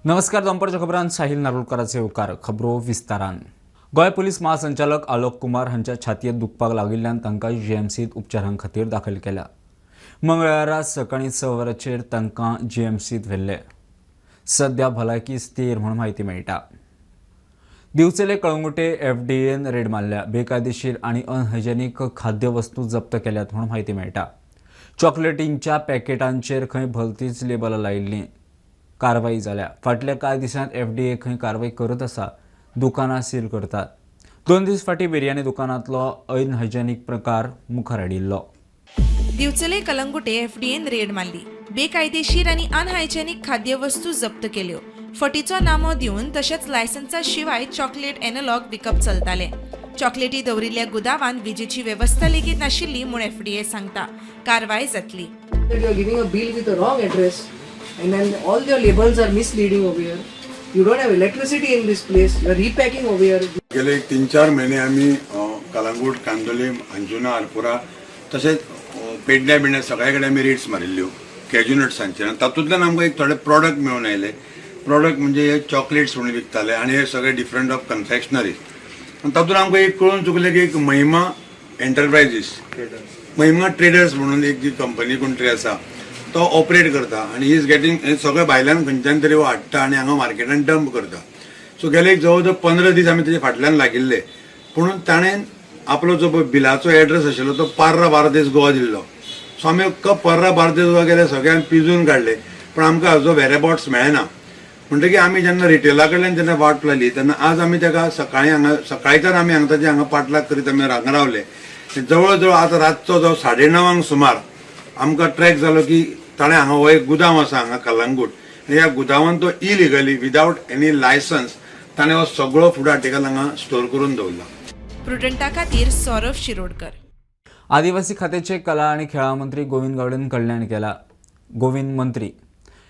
नमस्कार, दनपारच्या खबरांत साहिल नारुलकराचे येवकार. खबरो विस्तारान. गोंय पुलीस महासंचालक आलोक कुमार हांच्या छातयेत दुखपाक लागिल्ल्यान तांकां जीएमसीत उपचारां खातीर दाखल केल्या. मंगळारा सकाळीं 6 वरांचेर तांकां जीएमसीत व्हेल्ले. सध्या भलायकी स्थिर म्हूण म्हायती मेळटा. दिवचले कळंगुटे एफडीएन रेड मारल्या. बेकायदेशीर आनी अनहायजेनीक खाद्यवस्तू जप्त केल्यात म्हूण म्हायती मेळटा. चॉकलेटींच्या पॅकेटांचेर खंय भलतीच लेबलां लायिल्लीं. कारवाई जाल्या. फाटल्या कांय दिसांत एफडीए खंय कारवाई करत आसा. दुकानां सील करतात. 2 दीस फाटीं बिर्याणी दुकानांतलो अनहायजेनीक प्रकार मुखार हाडिल्लो. दिवचले कलंगुटे एफडीएन रेड मारली. बेकायदेशीर आनी अनहायजेनीक खाद्यवस्तू जप्त केल्यो. फटीचो नामो दिवन तशेंच लायसन्सा शिवाय चॉकलेट एनलॉग विकप चलताले. चॉकलेटी दवरिल्ल्या गुदावान विजेची वेवस्था लेगीत नाशिल्ली म्हूण एफडीए सांगता. कारवाय जातली. That you are giving a bill with a wrong address and then all your labels are misleading over here. You don't have electricity in this place. You are repacking over here. गेले 3-4 महिने आम्ही कलांगूट, कांदोलीम, अंजुना, आरपोरा तशेंच पेडण्या बिडण्या सगळ्या कडेन आमी Reds मारिल्ल्यो cashew नट्सांचेर आनी तातूंतल्यान आमकां एक थोडे प्रॉडक्ट मेळून आयले. प्रॉडक्ट म्हणजे हे चॉकलेट्स म्हणून विकताले आनी हे सगळे डिफरंट ऑफ कन्फेक्शनरीज. आनी तातूंत आमकां एक कळून चुकलें की एक महिमा एंटरप्रायजीस, महिमा ट्रेडर्स म्हणून एक जी कंपनी कोण तरी आसा, तो ऑपरेट करता आनी he is getting हे सगळे भायल्यान खंयच्यान तरी हो हाडटा आनी हांगा मार्केटान डंप करता. सो गेले एक जवळ जवळ 15 दीस आमी तेजे फाटल्यान लागिल्ले, पूण ताणें आपलो जो पळय बिलाचो एड्रेस आशिल्लो तो पार्रा बार्देस गोवा दिल्लो. सो आमी अख्खो पर्रा बार्देस गोवा गेले, सगळ्यांक पिजून काडले, पूण आमकां हाजो वेरेबॉट्स मेळना. म्हणटकीर आमी जेन्ना रिटेला कडल्यान जेन्ना वाट लायली तेन्ना आज आमी ताका सकाळीं हांगा, सकाळच्यान आमी हांगा ताजे हांगा पाठलाग करीत आमी हांगा रावले. जवळ जवळ आतां रातचो जो 9:30 सुमार आमकां ट्रॅक जालो की ताणें हांगा हो एक गुदांव आसा हांगा कलंगूट आनी ह्या गुदांवान तो इलिगली विदावट एनी लायसन्स ताणें हो सगळो फूड आर्टिकल हांगा स्टोर करून दवरला. प्रुडंटा खातीर सौरभ शिरोडकर. आदिवासी खात्याचे कला आणि खेळां मंत्री गोविंद गावडेन कल्याण केला. गोविंद मंत्री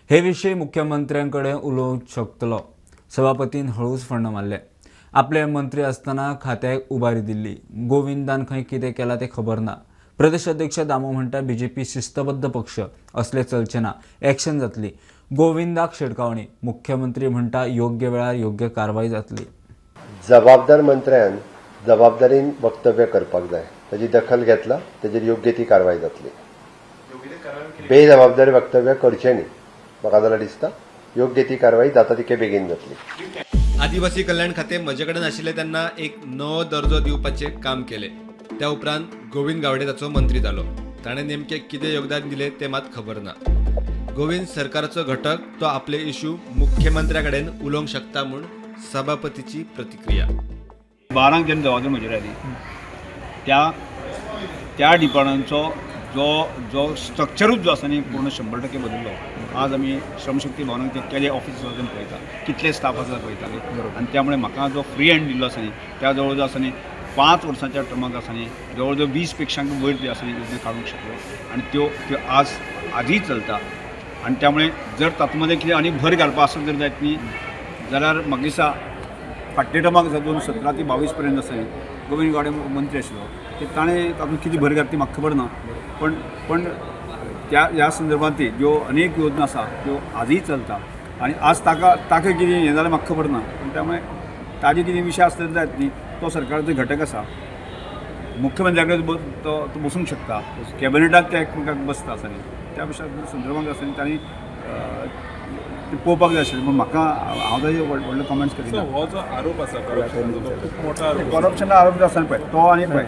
हे विशीं मुख्यमंत्र्यांकडे उलोवंक शकतलो. सभापतीन हळूच फण्ण मारले. आपले मंत्री आसतना खात्याक उबारी दिल्ली. गोविंदान खंय कितें केलां तें खबर ना. प्रदेश अध्यक्ष दामो म्हणटा, बीजेपी शिस्तबद्ध पक्ष, असले चलचे ना, एक्शन जातली. गोविंदाक शिटकावणी. मुख्यमंत्री म्हणटा, योग्य वेळार योग्य कारवाय जातली. जबाबदार मंत्र्यान जबाबदारीन वक्तव्य करपाक जाय. ताजी दखल घेतला, ताजेर योग्य ती कारवाय जातली. बेजबाबदारी वक्तव्य करचें न्ही. म्हाका जाल्यार दिसता योग्य ती कारवाय जाता तितके बेगीन जातली. आदिवासी कल्याण खातें म्हजे कडेन आशिल्लें तेन्ना एक नवो दर्जो दिवपाचें काम केलें. त्या उपरांत गोविंद गावडे ताचो मंत्री जालो. ताणें नेमकें कितें योगदान दिलें तें मात खबर ना. गोविंद सरकाराचो घटक, तो आपले इशू मुख्यमंत्र्या कडेन उलोवंक शकता म्हूण सभापतीची प्रतिक्रिया. 12क जेन्ना जबाबदारी म्हजेर आयली, त्या त्या डिपार्टमेंटाचो जो जो स्ट्रक्चरूच जो आसा न्ही, पूर्ण 100% बदल्लो. आज आमी श्रमशक्ती भवनाक ते केदे ऑफीस आसा तें पळयता, कितले स्टाफ आसा पळयताले आनी त्यामुळे म्हाका जो फ्री हँड दिल्लो आसा न्ही, त्या जवळ जवळ आसा न्ही 5 वर्सांच्या टर्माक आसा न्ही, जवळ जवळ 20 पेक्षांक वयर त्यो आसा न्ही योजना काडूंक शकलो आनी त्यो त्यो आज आजूय चलता. आनी त्यामुळे जर तातूंत मदें कितें आनी भर घालपा आसत जर जायत न्ही जाल्यार म्हाका दिसता फाटल्या टर्माक आसा 2017 ते 22 पर्यंत आसा न्ही, गोविंद गावडे मंत्री आशिल्लो, ते ताणें तातूंत कितें भर घातली म्हाका खबर ना, पण पण त्या ह्या संदर्भात ती ज्यो अनेक योजना आसा त्यो आजूय चलता आनी आज ताका ताका कितें हें जालें म्हाका खबर ना, पूण त्यामुळे ताजे कितें विशय आसले जायत न्ही, तो सरकाराचो घटक आसा, मुख्यमंत्र्या कडेन तो तो बसूंक शकता, कॅबिनेटाक ते एकमेकाक बसता आसा न्ही, त्या विशया संदर्भात आसा न्ही तांणी ते पळोवपाक जाय आशिल्लें. पूण म्हाका हांव ताजेर व्हडले कॉमेंट्स करिना. हो जो आरोप आसा करप्शनाचो, तो खूब मोठो आरोप. करप्शना आरोप जो आसा पळय तो आनी पळय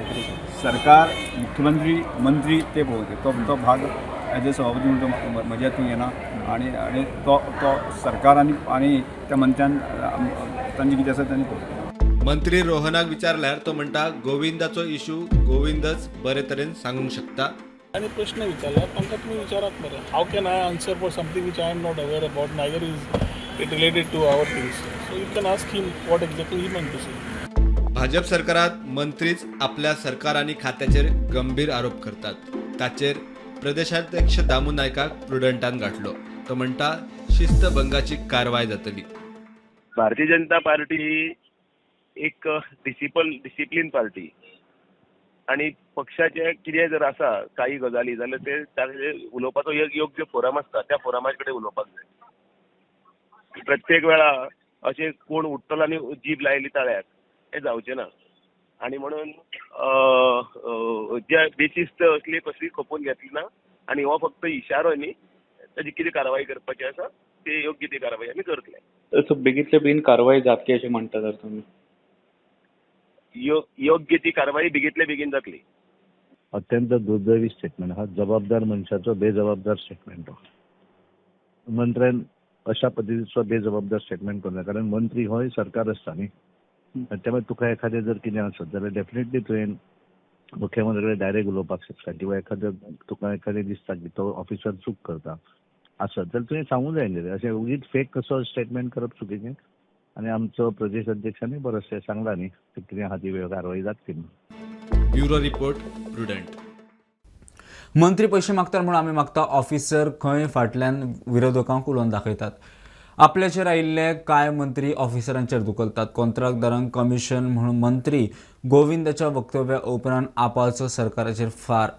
सरकार, मुख्यमंत्री, मंत्री ते पळोवचे. तो तो भाग एज ए सभापती म्हणून तो म्हज्या हातून येना आनी आनी तो तो सरकार आनी आनी त्या मंत्र्यान तांचे कितें आसा तांणी पळोवचें. मंत्री रोहनाक विचारल्यार तो म्हणटा, गोविंदाचो इशू गोविंदच बरे तरेन सांगूंक शकता. आनी प्रश्न विचारला तांकां तुमी विचारात मरे. How can I answer for something which I am not aware about, neither is it related to our things? So you can ask him what exactly he meant to say. Bhajap सरकारात मंत्रीच आपल्या सरकार आनी खात्याचेर गंभीर आरोप करतात. ताचेर प्रदेशाध्यक्ष दामू नायकाक प्रुडंटान गाठलो. तो म्हणटा, शिस्तभंगाची कारवाय जातली. भारतीय जनता पार्टी ही एक डिसिप्लीन पार्टी आनी पक्षाचे कितें जर आसा काही गजाली जाल्यार ते ताजे उलोवपाचो एक योग्य फोरम आसता, त्या फोरमा कडेन उलोवपाक जाय. प्रत्येक वेळा अशें कोण उठ्ठलो आनी जीब लायली ताळ्याक हें जावचें ना. आनी म्हणून जे बेशिस्त असली कसली खपोवन घेतली ना आनी हो फक्त इशारो न्ही, ताजी कितें कारवाय करपाची आसा ते योग्य ती कारवाय आमी करतले. सो बेगीतले बेगीन कारवाय जातली अशें म्हणटा तर तुमी? योग्य ती कारवाय बेगीतले बेगीन जातली. अत्यंत दुर्दैवी स्टेटमेंट हा, जबाबदार मनशाचो बेजबाबदार स्टेटमेंट हो. मंत्र्यान अशा पद्दतीचो बेजबाबदार स्टेटमेंट करूं नये, कारण मंत्री होय सरकार आसता न्ही, आनी त्यामुळे तुका एखादें जर कितें आसत जाल्यार डेफिनेटली तुवें मुख्यमंत्री कडेन डायरेक्ट उलोवपाक शकता, किंवा एखादें तुका एखादें दिसता की तो ऑफिसर चूक करता आसत जाल्यार तुवें सांगूं जाय न्ही. अशें ओगीच फेक कसो स्टेटमेंट करप चुकीचें. आनी आमचो प्रदेश अध्यक्षांनी बरोचशें सांगलां न्ही कितें आहा ती कारवाय जातली म्हणून. Bureau report, Prudent. मंत्री पयशे मागतात म्हणून आमी मागता, ऑफिसर खंय फाटल्यान विरोधकांक उलोवन दाखयतात. आपल्याचेर आयिल्ले कांय मंत्री ऑफिसरांचेर धुकलतात. कॉन्ट्रॅक्टदारांक कमिशन म्हणून मंत्री गोविंदाच्या वक्तव्या उपरांत आपाचो सरकाराचेर फार.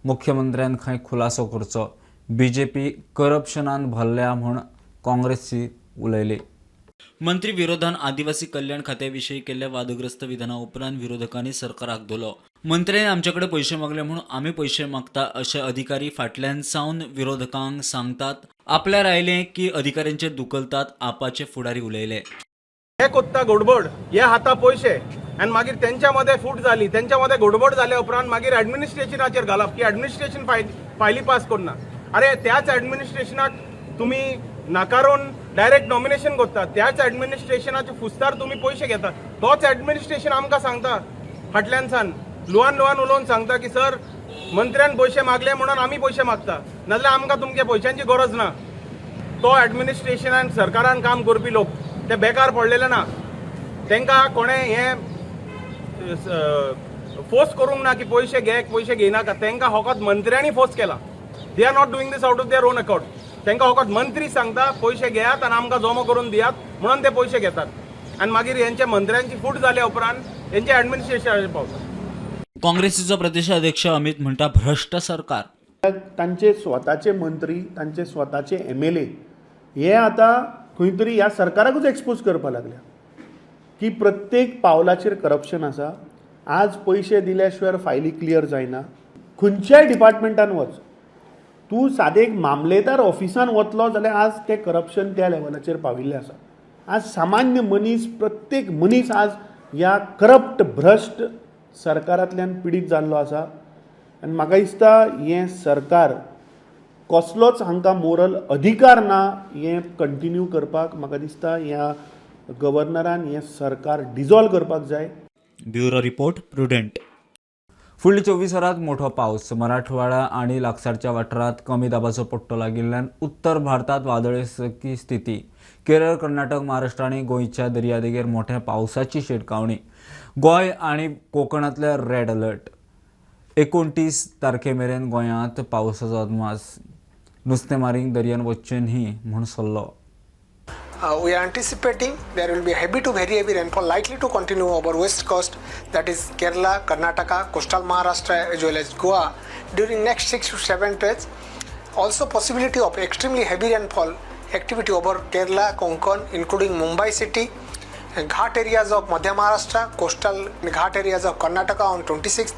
मुख्यमंत्र्यान खंय खुलासो करचो, बीजेपी करप्शनान भरल्या म्हूण काँग्रेसी उलयली. मंत्री विरोधान आदिवासी कल्याण खात्याविशीं केल्ल्या वादग्रस्त विधाना उपरांत विरोधकांनी सरकाराक धरलो. मंत्र्यांनी आमचे कडेन पयशे मागले म्हणून आमी पयशे मागता अशे अधिकारी फाटल्यान सावन विरोधकांक सांगतात. आपल्यार आयले की अधिकाऱ्यांचेर धुकलतात, आपाचे फुडारी उलयले. हे कोत्ता गडबड, हे हाता पयशे आनी मागीर तेंच्या मदें फूट जाली, तेंच्या मदें गडबड जाल्या उपरांत मागीर एडमिनिस्ट्रेशनाचेर घालप की एडमिनिस्ट्रेशन फायली पास करना. अरे त्याच एडमिनिस्ट्रेशनाक तुमी नाकारून डायरेक्ट नॉमिनेशन करता, त्याच एडमिनिस्ट्रेशनाचे फुस्तार तुमी पयशे घेता. तोच एडमिनिस्ट्रेशन आमकां सांगता फाटल्यान सान लुवान लुवान उलोवन सांगता की सर मंत्र्यान पयशे मागले म्हणून आमी पयशे मागता, नाजाल्यार आमकां तुमच्या पयशांची गरज ना. तो एडमिनिस्ट्रेशनान सरकारान काम करपी लोक ते बेकार पडलेले ना, तांकां कोणें हें फोर्स करूंक ना की पयशे घे पयशे घेयनाका. तांकां फकत मंत्र्यांनी फोर्स केला. They are not doing this out of their own account. तांकां फकत मंत्री सांगता पयशे घेयात आनी आमकां जमो करून दियात म्हणून ते पयशे घेतात आनी मागीर हेंच्या मंत्र्यांची फूट जाल्या उपरांत हेंचे एडमिनिस्ट्रेशनाचेर पावता. काँग्रेसीचो प्रदेशाध्यक्ष अमित म्हणटा भ्रष्ट सरकार. तांचे स्वताचे मंत्री, तांचे स्वताचे MLA हे आतां खंय तरी ह्या सरकाराकूच एक्सपोज करपाक लागल्या की प्रत्येक पावलाचेर करप्शन आसा. आज पयशे दिल्या शिवाय फायली क्लियर जायना. खंयच्याय डिपार्टमेंटान वच तूं, सादें एक मामलेदार ऑफिसान वतलो जाल्यार आज तें करप्शन त्या लेवलाचेर पाविल्लें आसा. आज सामान्य मनीस, प्रत्येक मनीस आज ह्या करप्ट भ्रश्ट सरकारांतल्यान पिडीत जाल्लो आसा. आनी म्हाका दिसता हें सरकार कसलोच हांकां मोरल अधिकार ना हें कंटिन्यू करपाक. म्हाका दिसता ह्या गव्हर्नरान हें सरकार डिजॉल्व करपाक जाय. Bureau report, Prudent. फुडल्या 24 वरांत मोठो पावस. मराठवाडा आनी लागसारच्या वाठारांत कमी दाबाचो पट्टो लागिल्ल्यान उत्तर भारतांत वादळी स्थिती. केरळ, कर्नाटक, महाराष्ट्र आनी गोंयच्या दर्यादेगेर मोठ्या पावसाची शिटकावणी. गोंय आनी कोकणांतले रेड अलर्ट. 29 तारखे मेरेन गोंयांत पावसाचो अदमास. नुस्तेमारींक दर्यान वचचें न्ही म्हूण सल्लो. We are anticipating there will be heavy to very heavy rainfall likely to continue over west coast, that is Kerala, Karnataka, coastal Maharashtra as well as Goa during next 6 to 7 days. Also possibility of extremely heavy rainfall activity over Kerala, Konkan, including Mumbai city, Ghat areas of Madhya Maharashtra, coastal Ghat areas of Karnataka on 26th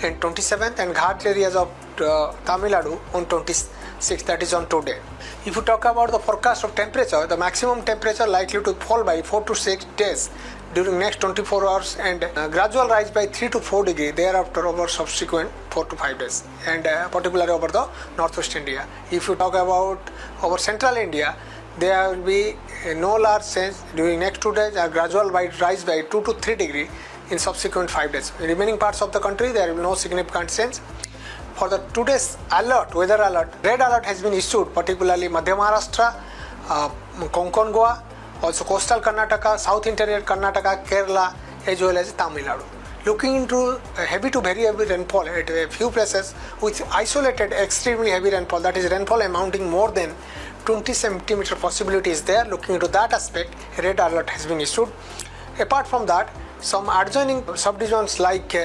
and 27th, and Ghat areas of Tamil Nadu on 26th, that is on today. If you talk about the forecast of temperature, the maximum temperature likely to fall by 4 to 6 days during next 24 hours and gradual rise by 3 to 4 degree thereafter over subsequent 4 to 5 days, and particularly over the northwest India. If you talk about over central India, there will be no large change during next 2 days, a gradual rise by 2 to 3 degree in subsequent 5 days. In remaining parts of the country, there will be no significant change. For the today's alert, weather alert, red alert has been issued, particularly Madhya Maharashtra, Konkan Goa, also coastal Karnataka, south interior Karnataka, Kerala, as well as Tamil Nadu. Looking into heavy to very heavy rainfall at a few places with isolated extremely heavy rainfall, that is rainfall amounting more than 20 centimeter possibility is there. Looking into that aspect, red alert has been issued. Apart from that, some adjoining subdivisions like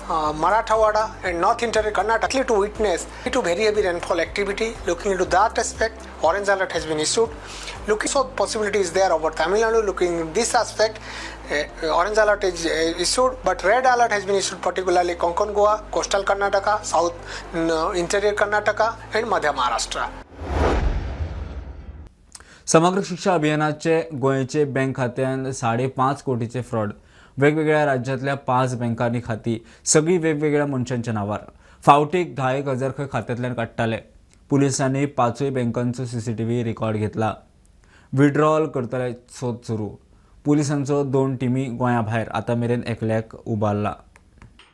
Marathwada and north interior Karnataka to witness to very heavy rainfall activity. Looking into that aspect, orange alert has been issued. Looking, so possibility is there over Tamil Nadu. Looking into this aspect, orange alert is issued, but red alert has been issued particularly Konkan Goa, coastal Karnataka, south interior Karnataka and Madhya Maharashtra. समग्र शिक्षा अभियानाचे गोंयचे bank खात्यान 5.5 कोटीचे fraud. वेगवेगळ्या राज्यांतल्या 5 बँकांनी खाती सगळीं वेगवेगळ्या मनशांच्या नांवार. फावटीक 10,000 एक खंय खात्यांतल्यान काडटाले. पुलिसांनी 5 बँकांचो सीसीटीव्ही रिकॉर्ड घेतला. विड्रॉल करतले सोद सुरू. पुलिसांचो 2 टिमी गोंया भायर आतां मेरेन एकल्याक उबारला.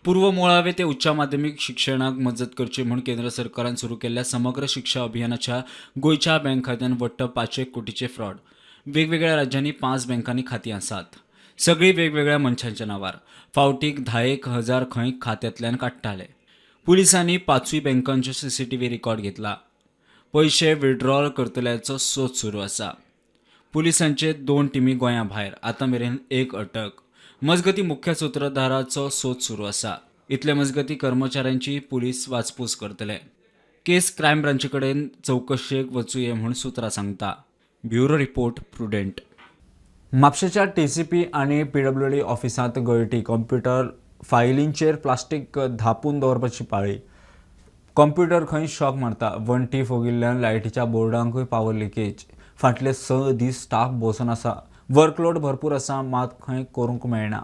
पूर्व मुळावे ते उच्च माध्यमीक शिक्षणाक मजत करची म्हूण केंद्र सरकारान सुरू केल्ल्या समग्र शिक्षा अभियानाच्या गोंयच्या बँक खात्यान वट्ट 5 कोटीचे फ्रॉड. वेगवेगळ्या राज्यांनी 5 बँकांनी खातीं आसात, सगळीं वेगवेगळ्या मनशांच्या नांवार. फावटीक 10,000 खंय खात्यांतल्यान काडटाले. पुलिसांनी 5 बँकांचो सीसीटीव्ही रिकॉर्ड घेतला. पयशे विड्रॉल करतल्याचो सोद सुरू आसा. पुलिसांचे 2 टिमी गोंया भायर, आतां मेरेन 1 अटक. मजगती मुख्य सूत्रधाराचो सोद सुरू आसा. इतले मजगती कर्मचाऱ्यांची पुलीस वाचपूस करतले. केस क्रायम ब्रांचे कडेन चवकशेक वचुये म्हूण सुत्रां सांगता. Bureau report, Prudent. म्हापशेच्या TCP आनी PWD ऑफिसांत गळटी. कॉम्प्युटर फायलींचेर प्लास्टीक धांपून दवरपाची पाळी. कॉम्प्युटर खंय शॉक मारता. वण्टी फोगिल्ल्यान लायटीच्या बोर्डांकूय पावर लिकेज. फाटले 6 दीस स्टाफ बसून आसा. वर्कलोड भरपूर आसा, मात खंय करूंक मेळना.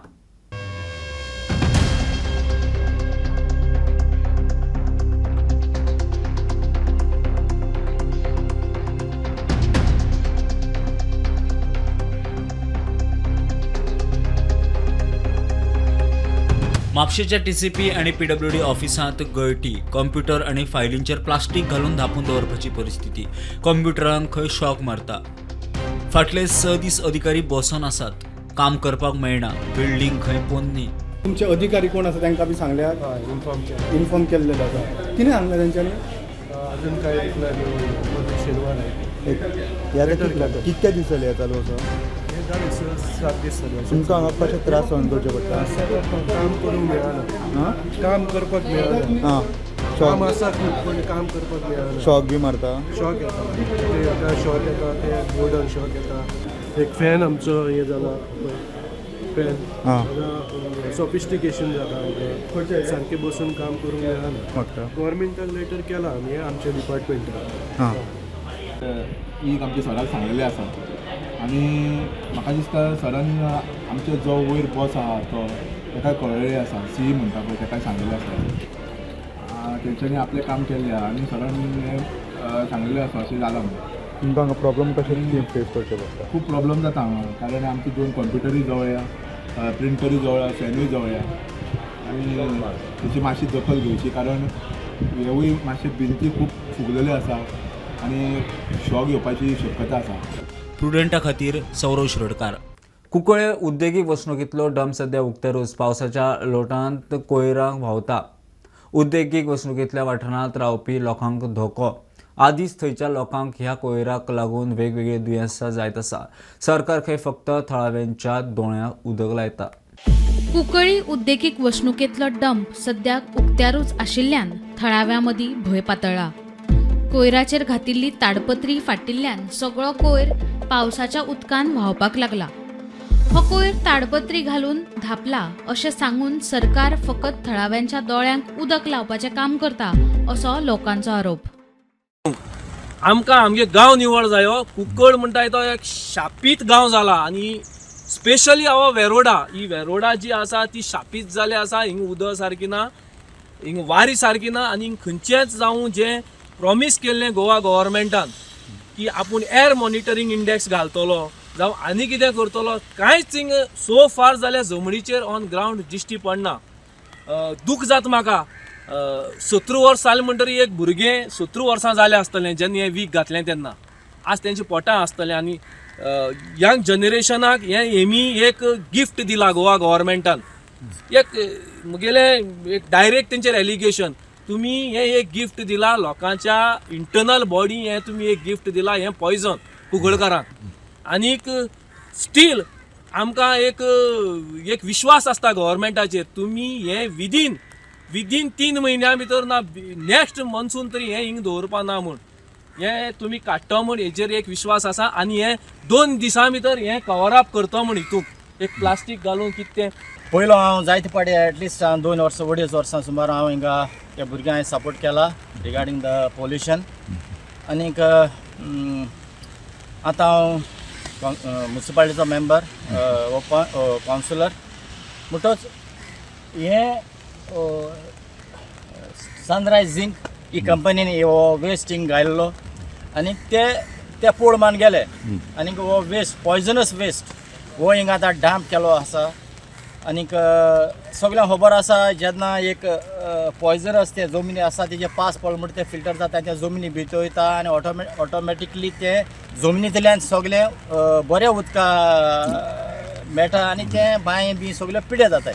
म्हापशेच्या TCP आनी PWD ऑफिसांत गळटी. कॉम्प्युटर आनी फायलींचेर प्लास्टीक घालून धांपून दवरपाची परिस्थिती. कॉम्प्युटरांक खंय शॉक मारता. फाटले 6 दीस अधिकारी बसून आसात, काम करपाक मेळना. बिल्डींग खंय पोन्नी. तुमचे अधिकारी कोण आसा तांकां बी सांगल्या, इन्फॉर्म केल्ले आसा? कितें सांगलें तेंच्यांनी? अजून काय शेनवार कितके दीस जाले चालू आसा? 7 दीस जाले. तुमकां हांगा कशें त्रास सहन करचे पडटा? काम करूंक मेळना, काम करपाक मेळना. काम आसा खूब, पूण काम करपाक मेळना. शॉक बी मारता? शॉक येता, ते शॉक येता, ते बोर्डार शॉक येता. एक फॅन आमचो हें जाला, फॅन सॉफिस्टिकेशन जाता आमकां, सारकें बसून काम करूंक मेळना. गव्हर्मेंटान लेटर केला आमी आमच्या डिपार्टमेंटान. एक आमच्या सराक सांगलेलें आसा आनी म्हाका दिसता सरान आमचो जो वयर बॉस आहा तो ताका कळयलें आसा, सी म्हणटा पळय ताका सांगलेलें आसा. तेंच्यांनी आपलें काम केल्लें आहा आनी सरान हें सांगलेलें आसा अशें जालां म्हणून. तुमकां हांगा प्रॉब्लम कशें फेस करचें पडटा? खूब प्रॉब्लम जाता हांगा, कारण आमची 2 कॉम्प्युटरूय जवळ, प्रिंटरूय जवळ, फॅनूय जवळ आनी तेची मातशी दखल घेवची, कारण हेवूय मातशे भिंती खूब फुगलेल्यो आसा आनी शॉक येवपाची शक्यता आसा. प्रुडंटा खातीर सौरव शिरोडकार. कुंकळे उद्देगीक वसणुकींतलो डंप सध्या उक्तेरूच पावसाच्या लोटांत कोयराक व्हांवता. उद्देगीक वसणुकींतल्या वाठारांत रावपी लोकांक धोको. आदींच थंयच्या लोकांक ह्या कोयराक लागून वेगवेगळी दुयेंसां जायत आसा. सरकार खंय फक्त थळाव्यांच्या दोळ्यांक उदक लायता. कुंकळी उद्देगीक वसणुकेंतलो डंप सद्याक उक्त्यारूच आशिल्ल्यान थळाव्यां मदीं भंय पातळ्ळा. कोयराचेर घातिल्ली ताडपत्री फाटिल्ल्यान सगळो कोयर पावसाच्या उदकान व्हांवपाक लागला. हो कोयर ताडपत्री घालून धापला अशें सांगून सरकार फकत थळाव्यांच्या दोळ्यांक उदक लावपाचें काम करता असो लोकांचो आरोप. आमकां आमगे गांव निवळ जायो. कुंकळ म्हणटा तो एक शापीत गांव जाला आनी स्पेशली हांव वेरोडा, ही वेरोडा जी आसा ती शापीत जाली आसा. हिंग उदक सारकी ना, हिंग वारी सारकी ना आनी हिंग खंयचेंच जावं जें प्रॉमीस केल्लें गोवा गव्हर्मेंटान की आपूण एअर मॉनिटरींग इंडेक्स घालतलो जावं आनी कितें करतलो, कांयच हिंग सो फार जाल्यार जमनीचेर ऑन ग्रावंड दिश्टी पडना. दूख जाता म्हाका. 17 वर्स जालें म्हणटरी एक भुरगें 17 वर्सां जालें आसतलें जेन्ना हें वीक घातलें तेन्ना, आज तेंच्या पोटां आसतलें आनी यंग जनरेशनाक हें हेमी एक गिफ्ट दिला गोवा गव्हर्मेंटान. एक मुगेलें एक डायरेक्ट तेंचेर एलिगेशन, तुमी हें एक गिफ्ट दिला लोकांच्या इंटरनल बॉडी, हें तुमी एक गिफ्ट दिला हें पॉयजन कुंकळकारांक. आनीक स्टील आमकां एक एक विश्वास आसता गव्हर्मेंटाचेर, तुमी हें विदीन विदीन 3 म्हयन्या भितर ना नेक्स्ट मॉन्सून तरी हें हिंग दवरपा ना म्हूण हें तुमी काडटा म्हूण हेजेर एक विश्वास आसा. आनी हें 2 दिसां भितर हें कवर अप करता म्हूण हितूंत एक प्लास्टीक घालून कितें तें. पयलो हांव जायते फावटी एटलिस्ट 2 वर्सां 2.5 वर्सां सुमार हांव हिंगा त्या भुरग्यांक सपोर्ट केला रिगार्डींग the pollution. आनीक आतां हांव मुन्सिपालिटीचो मेंबर कावन्सिलर म्हणटच हें सनरायज झिंक ही कंपनीन हो वेस्ट हिंग घायल्लो आनी ते पोळ मान गेले आनीक हो वेस्ट पॉयजनस वेस्ट हो हिंगा आतां डंप केलो आसा. आनीक सगळ्यांक खबर आसा जेन्ना एक पॉयजनस ते जमनी आसा तेजे पास पडलो म्हणटा ते फिल्टर जाता त्या जमनी भितर वयता आनी ऑटोमॅटिकली ते जमनींतल्यान सगळें बरें उदका मेळटा आनी तें बांय बी सगळें पिड्या जाता.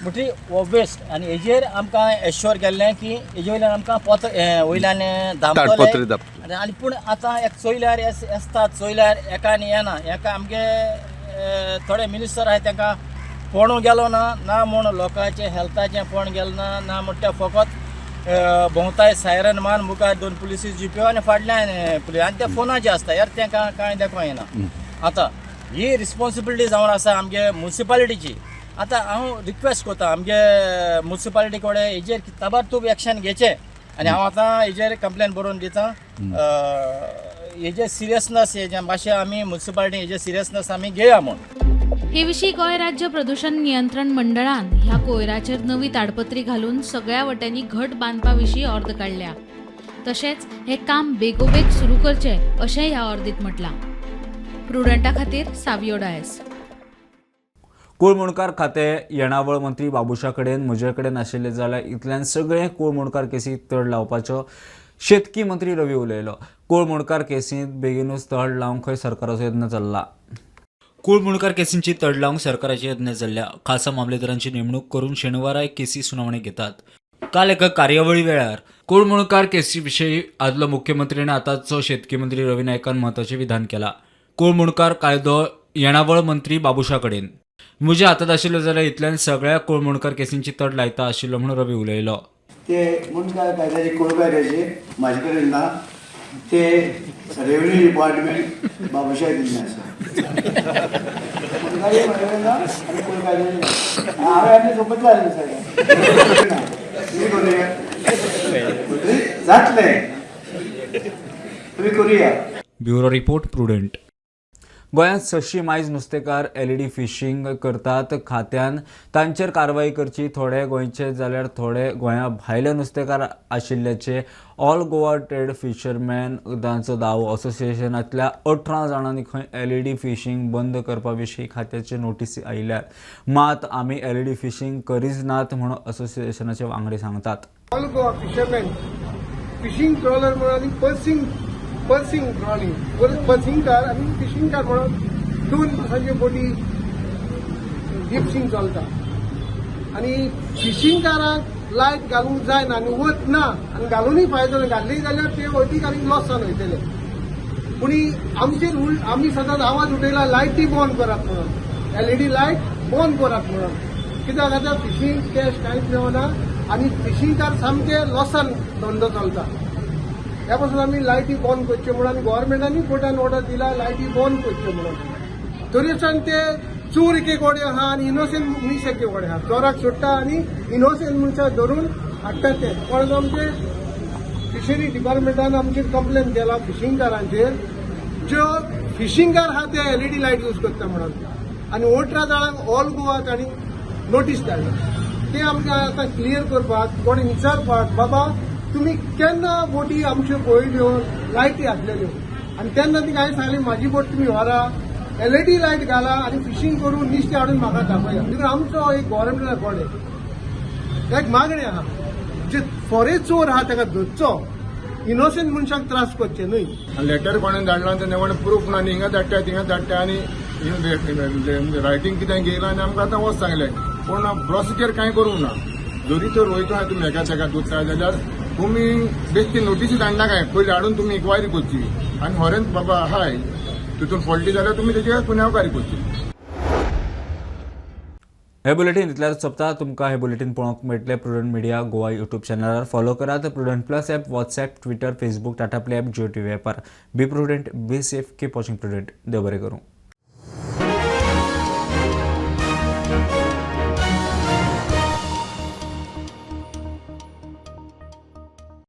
म्हणटरी हो वेस्ट आनी हेजेर आमकां एश्योर केल्लें की हेजे वयल्यान आमकां पोत वयल्यान धांपतले आनी पूण आतां एक चोयल्यार येसतात चोयल्यार एका आनी येना एका आमगे थोडे मिनिस्टर आहाय तांकां पोणू गेलो ना ना म्हूण लोकांचें हेल्थाचें पोण गेलो ना ना म्हण ते फकत भोंवताय सायरन मान मुखार 2 पुलिसी जिप्यो आनी फाटल्यान पुलीस आनी ते फोनाचे आसता यार तेंकां कांय देखो येना. आतां ही रिस्पोन्सिबिलिटी जावन आसा आमगे मुन्सिपालिटीची. आतां हांव रिक्वेस्ट करता आमगे मुन्सिपालिटी कडेन हेजेर ताबडतोब एक्शन घेवचें आनी हांव आतां हेजेर कंप्लेन बरोवन दिता. हेजे सिरियसनस हेजे मातशें आमी मुन्सिपालिटी हेजे सिरियसनस आमी घेया म्हूण. हे विशीं गोंय राज्य प्रदूषण नियंत्रण मंडळान ह्या कोयराचेर नवी ताडपत्री घालून सगळ्या वट्यांनी घट बांदपा विशीं अर्द काडल्या. तशेंच हें काम बेगोबेग सुरू करचें अशें ह्या अर्दीत म्हटलां. प्रुडंटा खातीर सावियो डायस. कुळमुणकार खातें येणावळ मंत्री बाबुशा कडेन म्हजे कडेन आशिल्लें जाल्यार इतल्यान सगळे कुळमुणकार केसी तड लावपाचो शेतकी मंत्री रवी उलयलो. कुळमुणकार केसींत बेगीनूच तड लावंक खंय सरकाराचो यत्न चल्ला. कुळमुणकार केसींची तड लावंक सरकाराचे यत्न चल्ल्या. खासा मामलेदारांची नेमणूक करून शेनवाराय केसी सुनावणी घेतात. काल एका कार्यावळी वेळार कुळमुणकार केसी विशीं आदलो मुख्यमंत्री आनी आतांचो शेतकी मंत्री रवी नायकान म्हत्वाचें विधान केलां. कुळमुणकार कायदो येणावळ मंत्री बाबुशा कडेन म्हज्या हातांत आशिल्लो जाल्यार इतल्यान सगळ्या कुळमुणकार केसींची तड लायता आशिल्लो म्हणून रवी उलयलो. ते मुंडकार कायद्याचे कुळ कायद्याचे म्हाजे कडेन ना, ते रेव्हेन्यू डिपार्टमेंट बाबुशाय दिल्लें आसा. मुंडकारी म्हाजे कडेन ना आनी कुळ कायद्याचे हांवें आनी सोपत जालें सगळें तुमी करुया जातलें तुमी करुया. Bureau report Prudent. गोंयांत 600 मायज नुस्तेकार एलईडी फिशींग करतात. खात्यान तांचेर कारवाय करची. थोडे गोंयचे जाल्यार थोडे गोंया भायले नुस्तेकार आशिल्ल्याचे ऑल गोवा ट्रेड फिशरमॅन तांचो दावो. असोसिएशनांतल्या 18 जाणांनी खंय एलईडी फिशींग बंद करपा विशीं खात्याचे नोटीसी आयल्यात. मात आमी एलईडी फिशींग करीच नात म्हणून असोसिएशनाचे वांगडी सांगतात. All Goa fisherman fishing trawler म्हणून आनी पर्सिंग ट्रॉलिंग पर्सिंग कार आनी फिशींग कार म्हणून 2 दिसांच्यो बोटी डिपसिंग चलता आनी फिशींग काराक लायट घालूंक जायना आनी वत ना आनी घालूनय फायदो ना, घातली जाल्यार ते अदीक आनी लॉसान वयतले. पूण आमचेर आमी सदांच आवाज उठयला लायटी बंद करात म्हणून, एलईडी लायट बंद करात म्हणून. कित्याक आतां फिशींग कॅश कांयच मेळना आनी फिशींग कार सामके लॉसान धंदो चलता. ह्या पासून आमी लायटी बंद करच्यो म्हणून आनी गव्हर्मेंटानूय कोर्टान ऑर्डर दिला लायटी बंद करच्यो म्हणून. तरी आसतना ते चोर एक कडेन आहा आनी इनोसंट मनीस एक कडेन आहा. चोराक सोडटा आनी इनोसंट मनशाक धरून हाडटा ते. कोण आमचे फिशरी डिपार्टमेंटान आमचेर कंप्लेन केला फिशींगकारांचेर, ज्यो फिशींगकार आहा ते एलईडी लायट यूज करता म्हणून आनी 18 जाणांक ऑल गोवा तांणी नोटीस धाडली. ते आमकां आतां क्लियर करपाक कोणें विचारपाक बाबा तुमी केन्ना बोटी आमच्यो पळयल्यो लायटी आसलेल्यो आनी तेन्ना ती हांवें सांगली म्हाजी बोट तुमी व्हरा एलईडी लायट घाला आनी फिशींग करून निस्तें हाडून म्हाका दाखया. देखून आमचो एक गव्हर्मेंटा कडेन एक मागणी आहा, जे फॉरेस्ट चोर आहा ताका धरचो, इनोसंट मनशाक त्रास करचे न्हय. लेटर कोणें धाडलां तेन्ना कोणें प्रूफ ना, हिंगा धाडटा थिंगा धाडटा आनी रायटींग कितें घेयलां आनी आमकां आतां वच सांगलें. पूण प्रोसिजर कांय करूंक ना. जरी तर वयता तुमी एका तेका दुखता जाल्यार तुमी बेश्टी नोटीसी धाडना काय, पयलीं हाडून तुमी इन्क्वायरी करची आनी खरेंच बाबा हाय तितून फॉल्टी जाल्यार तुमी तेजेर गुन्यांवकारी करची. हे बुलेटीन इतल्यार सोंपता. तुमकां हे बुलेटीन पळोवंक मेळटलें प्रुडंट मिडिया गोवा यूट्यूब चॅनलार. फॉलो करात Prudent plus app, WhatsApp, Twitter, Facebook, Tata Play app, Jio TV ॲपार. Be prudent, be safe, keep watching Prudent. देव बरें करूं.